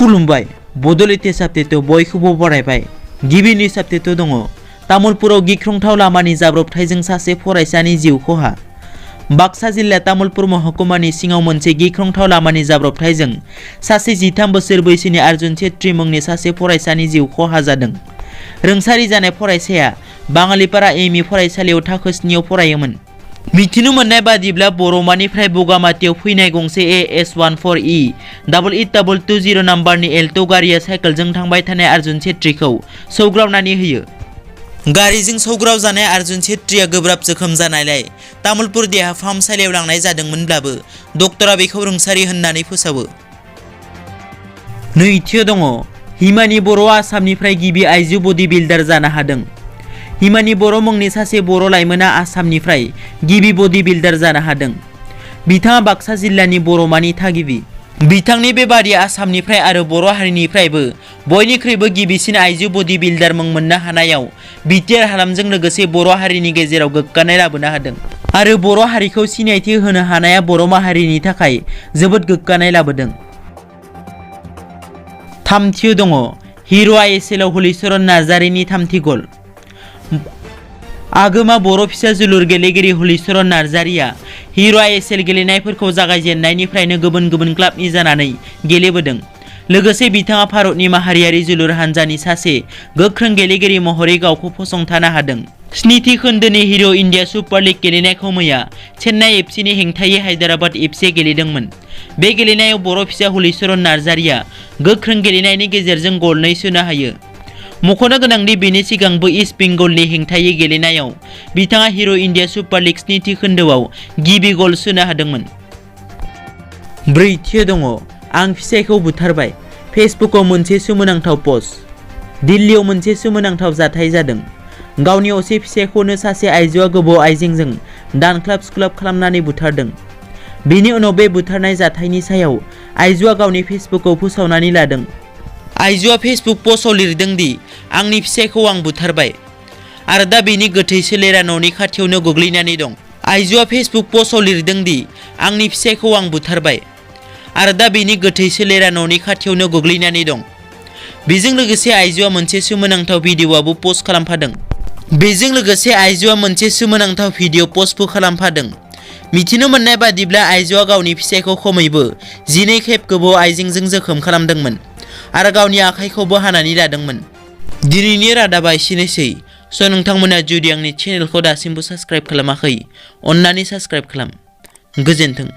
खुलुमबाय बड'लेण्ड साबजेक्टआव बयखौबो बरायबाय। गिबिनि साबजेक्टआव दङ तामुलपुराव गिख्रंथाव लामानि जाब्रबथायजों सासे फरायसानि जिउ खहा। बाक्सा जिल्ला तामुलपुर महकुमानि सिङाव मोनसे गिख्रंथाव लामानि जाब्रबथायजों सासे 13 बोसोर बैसोनि अर्जुन छेत्री मुंनि सासे फरायसानि जिउ खहा जादों। रोंसारि जानाय फरायसाया बाङालिपारा एमइ फरायसालियाव थाखो 7आव फरायोमोन। मिथिनो मोननाय बादिब्ला बरमानिफ्राय बगामाथियाव फैनाय गंसे AS14E8820 नाम्बारनि एल्ट' गारिया साइकेलजों थांबाय थानाय अर्जुन छेत्रीखौ सौग्रावनानै होयो। गारिजों सौग्राव जानाय अर्जुन छेत्रीया गोब्राब जोखोम जानायलाय तामुलपुर देहा फाहामसालियाव लांनाय जादोंमोनब्लाबो डक्टरा बेखौ रोंसारि होननानै फोसावो। नैथियाव दङ हिमानि बर'आ आसामनिफ्राय गिबि आइजो बडी बिल्डार जानो हादों। हिमानि बर' मुंनि सासे बर' लाइमोना आसामनिफ्राय गिबि बडी बिल्डार जानो हादों। बिथाङा बाक्सा जिल्लानि बरमानि थागिबि। बिथांनि बेबादि आसामनिफ्राय आरो बर' हारिनिफ्रायबो बयनिख्रुइबो गिबिसिन आइजो बडी बिल्डार मुं मोननो हानायाव BTR हालामजों लोगोसे बर' हारिनि गेजेराव गोग्गानाय लाबोनो हादों आरो बर' हारिखौ सिनायथि होनो हानाया बर' माहारिनि थाखाय जोबोद गोग्गानाय लाबोदों। थामथियाव दङ हिर' ISLआव हलिचरन नार्जारीनि थामथि गल। आगोमा बर' फिसा जोलुर गेलेगिरि हलिचरन नार्जारीया हिर' ISL गेलेनायफोरखौ जागायजेननायनिफ्रायनो गुबुन गुबुन क्लाबनि जानानै गेलेबोदों। लोगोसे बिथाङा भारतनि माहारियारि जोलुर हानजानि सासे गोख्रों गेलेगिरि महरै गावखौ फसंथानो हादों। 7थि खोन्दोनि हिर' इन्डिया सुपार लीग गेलेनायखौ मैया चेन्नाइ FCनि हेंथायै हायद्राबाद FC गेलेदोंमोन। बे गेलेनायाव बर' फिसा हलिचरन नार्जारीया गोख्रों गेलेनायनि गेजेरजों गल 2 सोनो हायो। मख'नो गोनांदि बेनि सिगांबो इस्ट बेंगलनि हेंथायै गेलेनायाव बिथाङा हिर' इन्डिया सुपार लीग 7थि खोन्दोआव गिबि गल सोनो हादोंमोन। ब्रैथियाव दङ आं फिसायखौ बुथारबाय। फेसबुकआव मोनसे सोमोनांथाव पस्ट। दिल्लीयाव मोनसे सोमोनांथाव जाथाय जादों। गावनि असे फिसायखौनो सासे आइजोआ गोबौ आइजेंजों दानख्लाब सुख्लाब खालामनानै बुथारदों। बेनि उनाव बे बुथारनाय जाथायनि सायाव आइजोआ गावनि फेसबुकआव फोसावनानै लादों। आइजोआ फेसबुक पस्टआव लिरदों दि आंनि फिसायखौ आं बुथारबाय आरो दा बेनि गोथै सोलेरा न'नि खाथियावनो गोग्लैनानै दं। आइजोआ फेसबुक पस्टआव लिरदों दि आंनि फिसायखौ आं बुथारबाय आरो दा बेनि गोथै सोलेरा न'नि खाथियावनो गोग्लैनानै दं। बेजों लोगोसे आइजोआ मोनसे सोमोनांथाव भिडिअ'आबो पस्ट खालामफादों। मिथिनो मोननाय बादिब्ला आइजोआ गावनि फिसायखौ खमैबो 12 खेब गोबौ आइजेंजों जोखोम खालामदोंमोन आरो गावनि आखाइखौबो हानानै लादोंमोन। दिनैनि रादाबा एसेनोसै। नोंथांमोना जुदि आंनि चेनेलखौ दासिमबो साबस्क्राइब खालामाखै अन्नानै साबस्क्राइब खालाम। गोजोन्थों।